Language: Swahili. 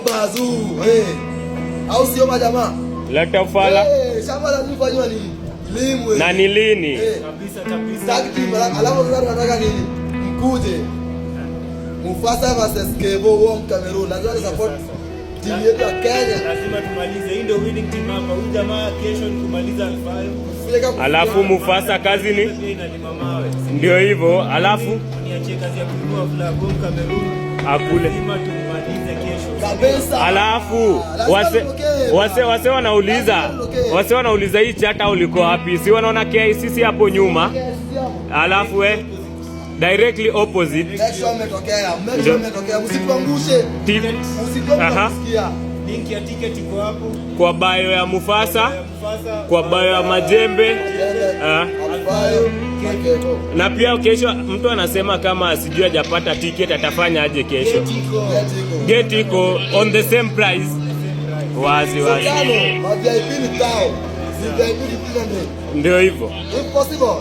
Mabazu. Eh. Au sio majamaa? Leta ufala. Eh, shamba la fanywa nini? Limwe. Na ni lini? Eh. Kabisa kabisa. Tag team, alafu sasa tunataka nini? Mkuje. Mufasa versus Kevo wa Cameroon. Lazima tu support timu yetu ya Kenya. Lazima tumalize. Hii ndio winning team hapa. Huyu jamaa kesho ni kumaliza Alfayo. Peleka. Alafu Mufasa kazi ni Pia inalima mawe. Ndio hivyo, alafu Niachie kazi ya kuinua flag home Cameroon. Akule. Lazima tumalize kesho. Kabisa. Alafu Lazima wase tutokee. wase wanauliza hii chata uliko wapi? Si wanaona KICC hapo nyuma? Alafu directly opposite. Make sure mmetokea. Make sure mmetokea. Msituangushe. Msituangushe kusikia. Link ya ticket iko hapo. Kwa bio ya Mufasa, Ya Mufasa. Kwa bio ya Majembe. Ah. Alfayo na Kevo. Na pia kesho mtu anasema kama sijui hajapata ticket atafanya aje kesho? Gate iko. Gate iko. Gate iko on the same price. Wazi wazi. Tano, ma VIP ni tao. VIP ni 300. Ndio hivyo. If possible,